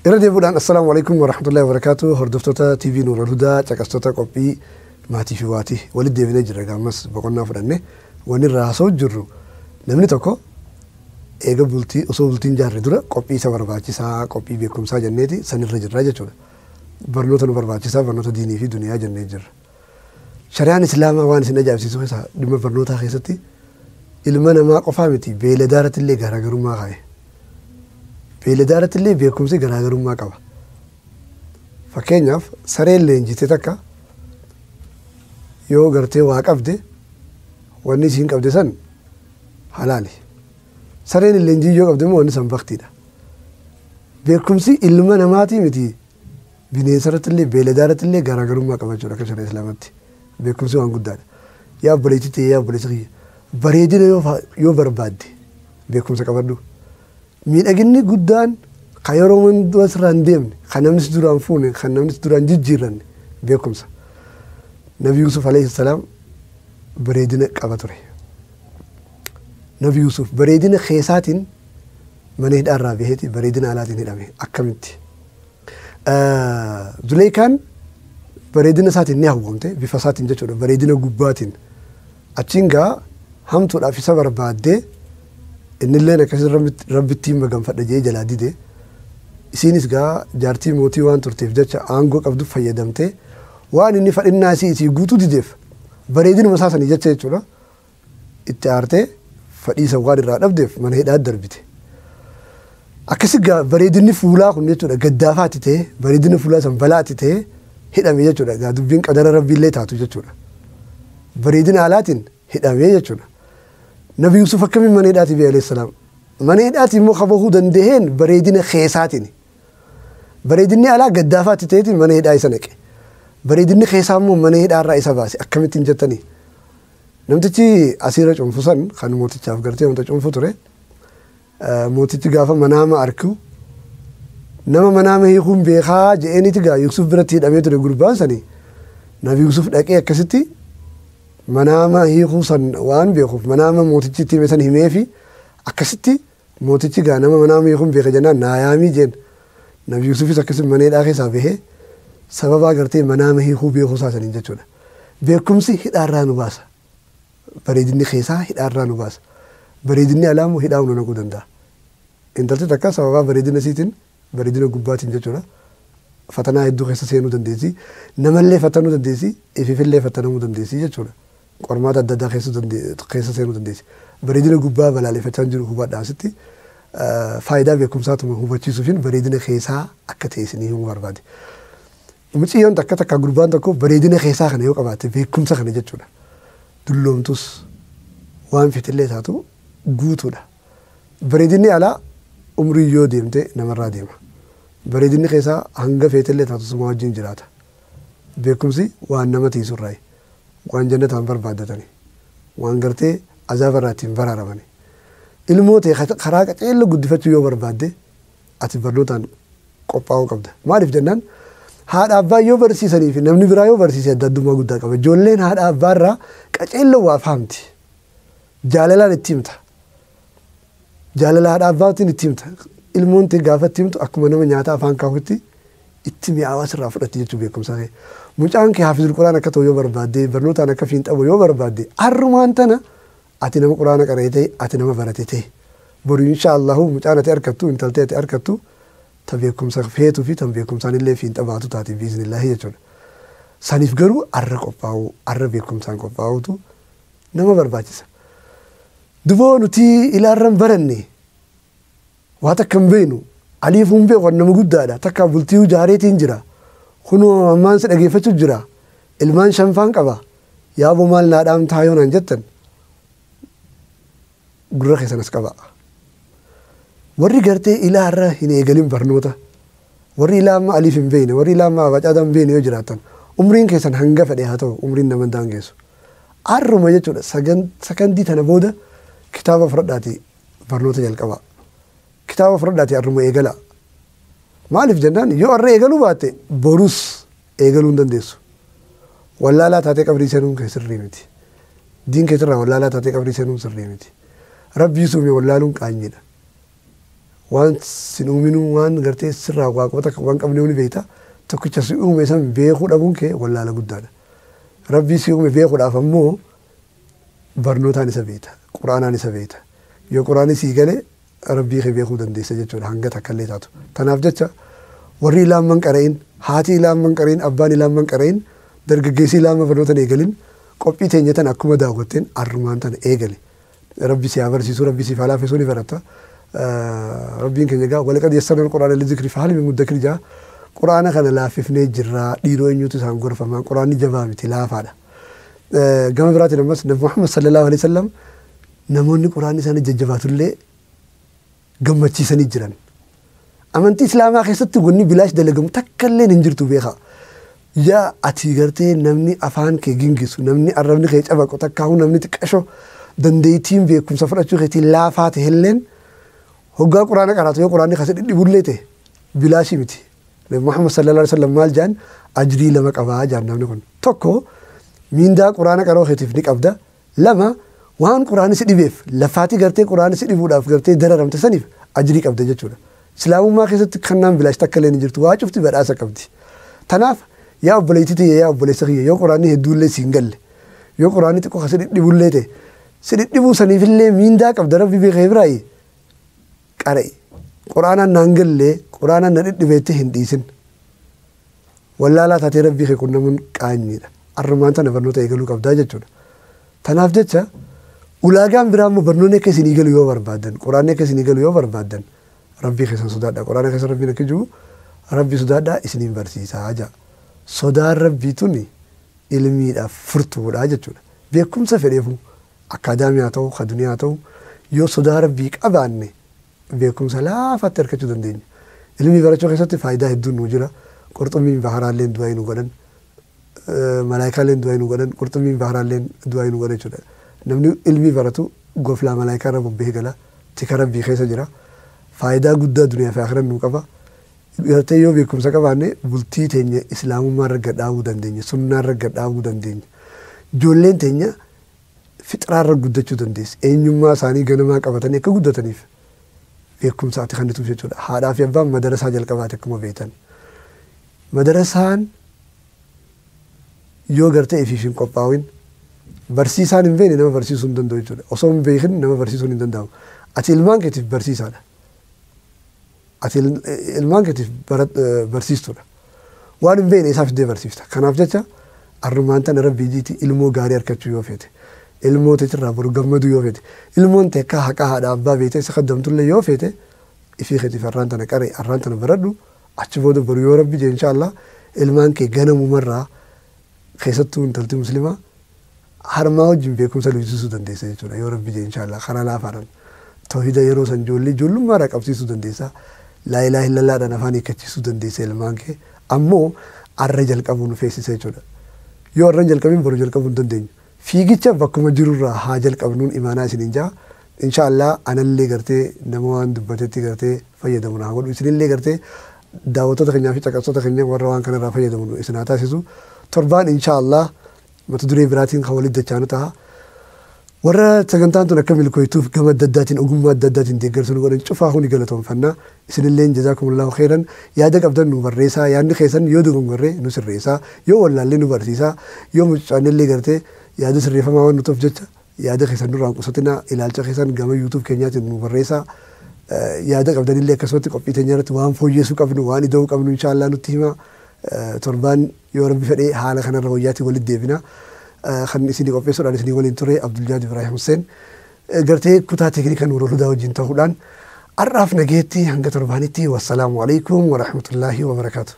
Irra deebi'uudhaan assalaamu alaikum warahmatullahi wabarakaatu. Hordoftoota TV Nuural Hudaa, caqastoota qophii maatii fi waatii, walitti deebinee jirra. Gaammas boqonnaa fudhanne wanni irraa haasa'u jirru, namni tokko eega bultii osoo bultiin jaarre dura qophii isa barbaachisaa, qophii beekumsaa jenneeti sanirra jirra jechuudha. Barnoota nu barbaachisaa, barnoota diinii fi duniyaa jennee jirra. Shari'aan Islaamaa waan isin ajaa'ibsiisu keessaa dhimma barnootaa keessatti ilma namaa qofaa miti, beeyladaa irratti illee garaagarummaa kaa'e. Beeyladaa irratti illee beekumsi garaagarummaa qaba. Fakkeenyaaf, sareen leenjite takka yoo gartee waa qabde, wanni isiin qabde san halaali. Sareen leenjii yoo qabde immoo wanni san baktiidha. Beekumsi ilma namaatii miti, bineensa irratti illee, beeyladaa irratti illee garaagarummaa qaba jechuudha akka shari'a Islaamaatti. Beekumsi waan guddaadha. Yaa obboleettii ta'e, yaa obboleessa kiyya, bareedina yoo barbaadde beekumsa qabadhu. Miidhaginni guddaan kan yeroo hundumaa sirraa hin deemne, kan namni si duraan fuune, kan namni si duraan jijjiiranne beekumsa. Nabi Yusuf alayhi salaam bareedina qaba ture. Nabi Yusuf bareedina keessaatiin mana hidhaarraa baheeti bareedina alaatiin hidhame akkamitti? Zuleekaan bareedina isaatiin ni hawwamte, bifa isaatiin jechuudha, bareedina gubbaatiin. Achiin gaa hamtuudhaaf isa barbaaddee, innilleen akkasii rabbittiin maganfadha jee jalaa dide. Isiinis gaa jaartii mootii waan turteef jecha aangoo qabdu fayyadamtee waan inni fadhinnaa isii guutuu dideef, bareedinuma isaa sanii jecha jechuudha. Itti aartee fadhii isa waan irraa dhabdeef mana hidhaa darbite. Akkasi gaa bareedinni fuulaa kun jechuudha gaddaafaatti ta'ee, bareedinni fuulaa san balaatti ta'ee hidhame jechuudha. Gaa dubbiin qadara rabbiillee taatu jechuudha. Bareedina alaatiin hidhamee jechuudha. Nabi Yusuf akkamiin mana hidhaatii ba'e alayhi salaam? Mana hidhaatii immoo kabahuu danda'een bareedina keessaatiin. Bareedinni alaa gaddaafaatti ta'eetiin mana hidhaa isa naqe. Bareedinni keessaa immoo mana hidhaarraa isa baase. Akkamittiin jettanii? Namtichi asiirra cunfu san, kan mootichaaf gartee wanta cunfu ture, mootichi gaafa manaama arku nama manaama hiikuun beekaa je'eeniiti gaa Yusuf biratti hidhamee ture gurbaan sanii. Nabi Yusuf dhaqee akkasitti manaama hiikuu san waan beekuuf manaama mootichi itti hime san himeefi, akkasitti mootichi gaa nama manaama hiikuun beeka jennaan naayaamii jeen. Nabi Yusufis akkasitti mana hidhaa keessaa bahee sababaa gartee manaama hiikuu beekuu isaa saniin jechuudha. Beekumsi hidhaarraa nu baasa. Bareedinni keessaa hidhaarraa nu baasa. Bareedinni alaa immoo hidhaa nu naquu danda'a. Intalti takka sababaa bareedina isiitiin, bareedina gubbaatiin jechuudha, fatanaa hedduu keessa seenuu dandeessi. Namallee fatanuu dandeessi. Ififillee fatanamuu dandeessi jechuudha. Qormaata adda addaa keessa seenuu dandeessi. Bareedina gubbaa balaaleffachaa jiru hubadhaa asitti. Faayidaa beekumsaatuma hubachiisuufin bareedina keessaa akka ta'e isinii himuu barbaade. Mucayyoon takka takka gurbaan tokko bareedina keessaa kana yoo qabaatte, beekumsa kana jechuudha, dulloomtus waan fitillee taatu guutuudha. Bareedinni alaa umrii yoo deemte namarraa deema. Bareedinni keessaa hanga feetillee taatu suma wajjin jiraata. Beekumsi waan nama tiisurraayi. Waan jannataan barbaaddatani. Waan gartee azaabarraa ittiin baraaramani. Ilmoo ta'e karaa qaceelloo guddifachuu yoo barbaadde ati barnootaan qophaa'uu qabda. Maaliif jennaan, haadha abbaa yoo barsiisanii fi namni biraa yoo barsiise adda addummaa guddaa qaba. Ijoolleen haadha abbaarraa qaceelloo waa fahamti. Jaalalaan itti himta. Jaalala haadha abbaatiin itti himta. Ilmoon ta'e gaafa itti himtu akkuma nama nyaata afaan kaa'utti itti mi'aawaa sirraa fudhatti jechuu beekumsa kee. Mucaan kee haafizul quraan akka ta'u yoo barbaadde, barnootaan akka fiinxabu yoo barbaadde, har'umaan tana ati nama quraana qara'e ta'e, ati nama barate ta'e. Boru insha Allahu mucaan ati argattu, intaltee ati argattu ta beekumsa feetuu fi tan beekumsaan illee fiinxa baatu taati biiznillaahi jechuudha. Saniif garuu arra qophaa'uu, arra beekumsaan qophaa'uutu nama barbaachisa. Duboo nuti ilaarran baranne, waa takka hin beeknu, aliifuu hin beeku, nama guddaadha, takka bultii ijaareetiin jira. Kunoo ammaan si dhageeffachuu jira. Ilmaan shanfaan qaba. Yaaboo maal naa dhaamtaa yoo naan jettan, gurra keessan as qaba. Warri gartee ilaarra hin eegalin barnoota, warri ilaa amma aliif hin beekne, warri ilaa amma abacaadaa hin beekne yoo jiraatan, umriin keessan hanga fedhe haa ta'u, umriin nama daangeessu. Arruma jechuudha sakandii tana booda kitaaba fudhadhaati barnoota jalqaba. Kitaaba fudhadhaati arruma eegala. Maaliif jennaan, yoo arra eegaluu baatte borus eegaluu hin dandeessu. Wallaalaa taatee qabrii seenuun kee sirrii miti. Diin keetirraa wallaalaa taatee qabrii seenuun sirrii miti. Rabbii suume wallaaluun qaanyiidha. Waan sin uuminuu waan gartee sirraa waaqota waan qabne ni beekta. Tokkicha si uume san beekuu dhabuun kee wallaala guddaadha. Rabbii si uume beekuudhaaf ammoo barnootaan isa beekta. Quraanaan isa beekta. Yoo quraanni sii gale rabbii kee beekuu dandeessa jechuudha hanga takka illee taatu. Tanaaf jecha warri ilaamman qara'in, haati ilaamman qara'in, abbaan ilaamman qara'in, dargaggeessi ilaamma barnoota hin eegalin qophii teenya tan akkuma daawwatteen arrumaan tana eegale. Rabbi si haa barsiisu, rabbi siif haa laaffisuu ni baratta. Rabbiin keenya egaa walaqad yassarnal quraana lizikri fahal min muddakir jaa. Quraana kana laaffifnee jirra, dhiiroo eenyutu isaan gorfamaa, quraanni jabaa miti laafaadha. Gama biraatiin ammas Nabi Muhammad sallallahu alaihi wasallam namoonni quraanni isaanii jajjabaatullee gammachiisanii jiran. Amantii Islaamaa keessatti wanni bilaash dalagamu takka illee hin jirtu beekaa. Yaa ati gartee namni afaan kee gingisu, namni arrabni kee cabaqu, takkaahuu namni xiqqasho dandeettiin beekumsa fudhachuu keetiin laafaa ta'e illeen hoggaa quraana qaraatu yoo quraanni kase dhidhibullee ta'e bilaashii miti. Nabi Muhammad sallallahu alaihi wasallam maal jaan ajrii lama qabaa jaan namni kun. Tokko miindaa quraana qaroo keetiif ni qabda. Lama waan quraanni si dhibeef lafaatii gartee quraanni si dhibuudhaaf gartee dararamte saniif ajrii qabda jechuudha. Islaamummaa keessatti kannaan bilaash takka illee ni jirtu waa cufti badhaasa qabdi. Tanaaf yaa obboleettii tiyya yaa obboleessa kiyya yoo quraanni hedduullee si hin galle yoo quraanni xiqqoo kasi dhidhibullee ta'e si dhidhibuu saniifillee miindaa qabda rabbi beekee biraayi qara'i. Quraanaan naan gallee quraanaan na dhidhibeetti hin dhiisin. Wallaalaa taatee rabbii kee qunnamuun qaanyiidha. Arrumaan tana barnoota eegaluu qabdaa jechuudha. Tanaaf jecha ulaagaan biraa immoo barnoonni akka isinii galu yoo barbaaddan quraanni akka isinii galu yoo barbaaddan rabbii keessan sodaadha. Quraana keessa rabbiin akka jiru rabbi sodaadhaa isiniin barsiisaa jaa. Sodaan rabbii tuni ilmiidhaaf furtuudha jechuudha. Beekumsa fedheefu akkaadaamii haa ta'u, ka duniyaa haa ta'u yoo sodaa rabbii qabaanne beekumsa laafaatti argachuu dandeenya. Ilmii barachuu keessatti faayidaa hedduun nu jira. Qurxummiin baharaalleen du'aa nu godhan. Malaayikaalleen du'aa nu godhan. Qurxummiin baharaalleen du'aa nu godhan jechuudha. Namni ilmii baratu goflaa malaayikaa irra bobba'ee gala. Tika rabbii keessa jira. Faayidaa guddaa duniyaa fi akhiraa nu qaba. Gartee yoo beekumsa qabaanne bultii teenya islaamummaa irra gadhaabuu dandeenya. Sunnaa irra gadhaabuu dandeenya. Ijoolleen teenya fixraa irra guddachuu dandeessi. Eenyummaa isaanii ganamaa qabatanii akka guddataniif beekumsa ati kennituuf jechuudha. Haadhaa fi abbaan madarasaa jalqabaate akkuma beektan. Madarasaan yoo gartee ifiif hin qophaa'in barsiisaan hin beekne nama barsiisuu hin danda'u jechuudha. Osoo hin beekin nama barsiisuun hin danda'amu. Ati ilmaan keetiif barsiisaadha. Ati ilmaan keetiif barsiistuudha. Waan hin beekne isaaf iddoo barsiifta. Kanaaf jecha arrumaan tana rabbii jiiti ilmoo gaarii argachuu yoo feete. Ilmoo teetirraa boru gammaduu yoo feete. Ilmoon tee akka haqaa haadha abbaa beekte isa kaddamtullee yoo feete ifii keetiif arraan tana qaree arraan tana baradhu achi booda boru yoo rabbi jee inshaallah ilmaan kee ganamumarraa keessattuu intalti muslimaa harmaa wajjin beekumsa lubisisuu dandeessa jechuudha yoo rabbi jee inshaallah karaa laafaadhaan tawhida yeroo san ijoollee ijoollummaadhaa qabsiisuu dandeessa. Laa ilaaha illallaadhaan afaan hiikkachiisuu dandeessa ilmaan kee ammoo arra jalqabuu nu feesisa jechuudha. Yoo arra hin jalqabin boru jalqabuu hin dandeenyu. Fiigicha bakkuma jirurraa haa jalqabnuun imaanaa isiniin jaa. Inshaallah anallee gartee nama waan dubbatetti gartee fayyadamu naa godhu isinillee gartee daawwattoota keenyaa fi caqastoota keenya warra waan kanarraa fayyadamu isin haa taasisu. Torbaan inshaallah mata duree biraatiin kan walitti dachaanu ta'a. Warra sagantaan tun akka milkooytuuf gama adda addaatiin ogummaa adda addaatiin deeggarsa nu godhan cufaa huni galatoomfannaa. Isinillee jazaakumullahu khairan yaada qabdan nu barreessaa yaadni keessan yoo dogongorree nu sirreessaa yoo wallaallee nu barsiisaa yoo mucaanillee gartee yaada sirreeffamaa waan nu ta'uuf jecha yaada keessan nurraa hin qusatinaa ilaalcha keessan gama YouTube keenyaatiin nu barreessaa. Yaada qabdanillee akkasumatti qophii teenya irratti waan fooyyessuu qabnu waan ida'uu qabnu inshaallah nutti himaa. Torbaan yoo rabbi fedhee haala kanarra wayyaatiin walitti deebina. Kan isinii qopheessuudhaan isinii waliin ture Abduljaad Ibrahim Hussein. Gartee kutaa teeknikaa Nuurul Hudaa wajjin ta'uudhaan har'aaf nageetti hanga torbaanitti wassalaamu alaikum warahmatullaahi wabarakaatu.